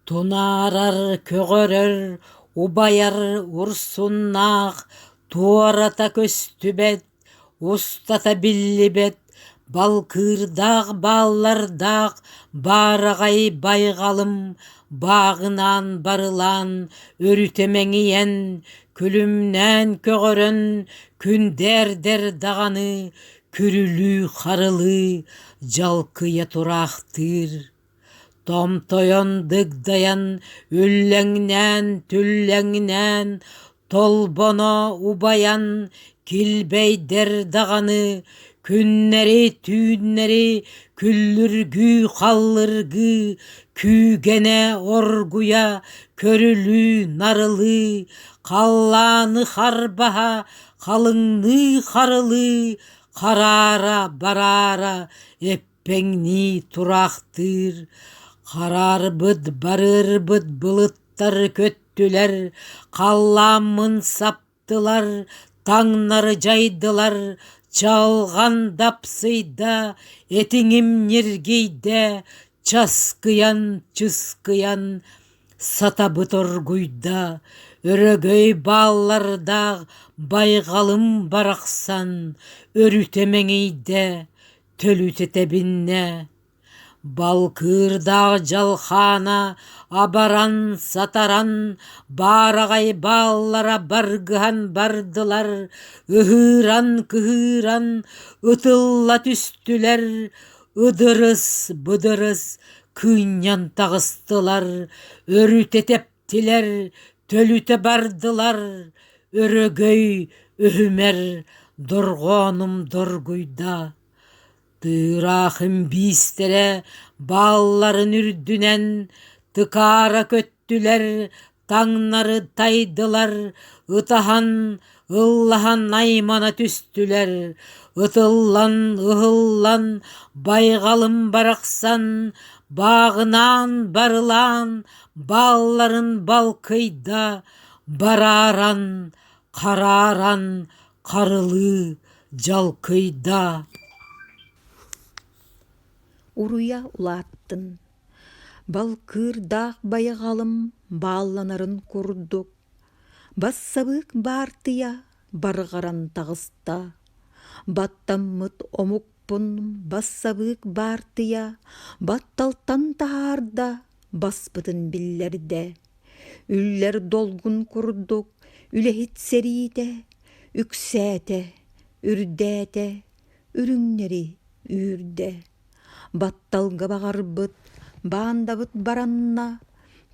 Тунаарар, көҕөрөр, убайар урсуннаах, туората көстүбэт, устата биллибэт, балкыырдаах бааллардаах баараҕай байҕалым бааҕынаан барылаан өрүтэ мэҥийэн, күлүмнээн көҕөрөн күндээрдэр даҕаны күрүлүү-харылыы дьалкыйа тураахтыыр. Томтойон дыгдайан, үллэҥнээн, түллэҥнээн, толбоно убайан, килбэйдэр даҕаны, күннэри-түүннэри күллүргүү-халлыргыы, күүгэнэ оргуйа, көрүлүү-нарылыы, халлааны харбаһа, халыҥныы-харылыы, хараара-бараара Эппэҥнии тураахтыыр, хараарбыт барыырбыт былыттар көттүлэр, халлааммын саптылар, таҥнары дьайдылар, чалҕан дапсыйда, этиҥим ньиргийдэ, часкыйан чыскыйан сатабыт оргуйда, өрөгөй бааллардаах байҕалым барахсан өрүтэ мэҥийдэ, төлүтэ тэбиннэ. Балкыырдаах дьалхаана абаран-сатаран, баараҕай бааллара баргыһан бардылар, ыһыыран-кыһыыран ытылла түстүлэр, ыдырыс-быдырыс кыынньан таҕыстылар, өрүтэ тэптилэр, төлүтэ бардылар, өрөгөй өһүмэр дорҕоонум доргуйда. Тыыраахым биистэрэ баалларын үрдүнэн тыкаара көттүлэр, таҥнары тайдылар, ытаһан, ыллаһан аймана түстүлэр, ытыллан, ыһыллан, байҕалым барахсан, бааҕынаан барылаан, баалларын балкыйда, барааран, харааран харылыы дьалкыйда. Уруйа улааттын, балкыырдаах байҕалым баалланарын курдук, бассабыык баартыйа барҕаран таҕыста. Баттаммыт омукпун бассабыык баартыйа батталтан таһаарда, баспытын биллэрдэ. Үллэр долгун курдук үлэһит сэриитэ үксээтэ, үрдээтэ, үрүҥнэри үүрдэ. Батталга баҕарбыт, баандабыт баранна,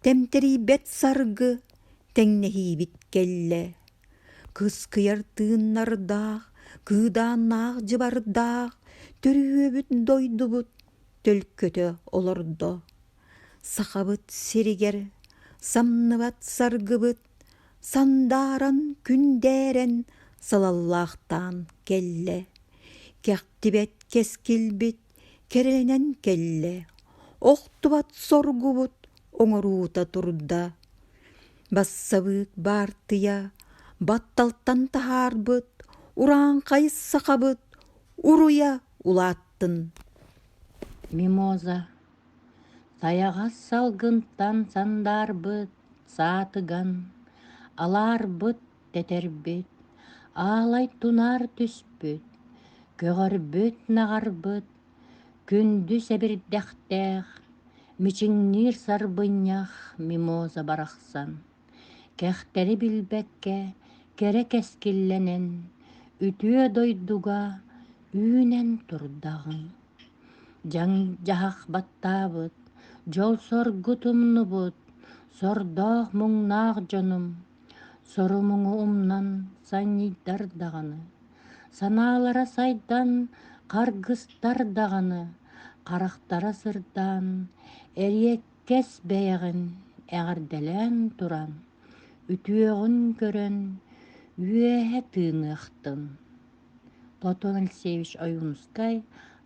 тэмтэрийбэт саргы тэҥнэһиибит кэллэ. Кыскыйар тыыннардаах, кыыдааннаах дьыбардаах, төрүөбүт дойдубут төлкөтө олордо. Сахабыт сиригэр самныбат саргыбыт сандааран күндээрэн салаллаахтаан кэллэ. Кэхтибэт кэскилбит кэрэлэнэн кэллэ, охтубат соргубут оҥоруута турда. Бассабыык баартыйа батталтан таһаарбыт урааҥхай сахабыт уруйа улааттын. Мимоза Сайаҕас салгынтан сандаарбыт саатыган, алаарбыт тэтэрбит, аалай тунаар түспүт, көҕөрбүт-наҕарбыт, күндү сэбирдэхтээх, мичиҥниир сарбынньах мимоза барахсан, кэхтэри билбэккэ кэрэ кэскиллэнэн, үтүө дойдуга үүнэн турдаҕыҥ. Дьаҥ-дьаһах баттаабыт, дьол-соргу тумнубут, сордоох-муҥнаах дьонум, сору-муҥу умнан санньыйдар даҕаны, санаалара сайдан харгыстар даҕаны, харахтара сырдаан, эриэккэс бэйэҕин эҕэрдэлээн туран, үтүөҕүн көрөн үөһэ тыыныахтын. Платон Алексеевич Ойуунускай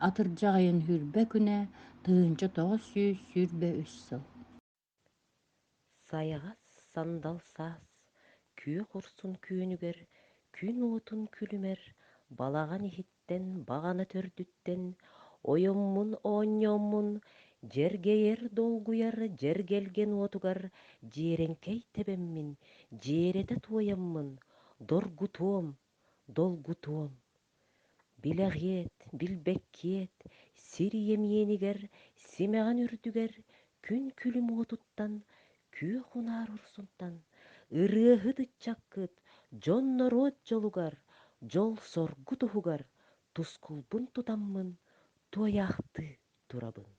атырдьах ыйын сүүрбэ күнэ 1923 сыл. Сайаҕас сандал саас күөх урсун күөнүгэр күн уотун күлүмэр балаҕан иһиттэн баҕана төрдүттэн ойоммун оонньооммун Дьэргэйэр долгуйар дьэргэлгэн уотугар дьиэрэҥкэй тэбэммин, дьиэрэтэ туойаммын, доргутуом, долгутуом. Билэҕиэт, билбэккиэт, сир ийэм иэнигэр, симэҕин үрдүгэр күн күлүм уотуттан, күөх унаар урсунтан, ырыаһыт ыччаккыт дьон-норуот дьолугар, дьол-соргу туһугар тускулбун тутаммын туойаахтыы турабын.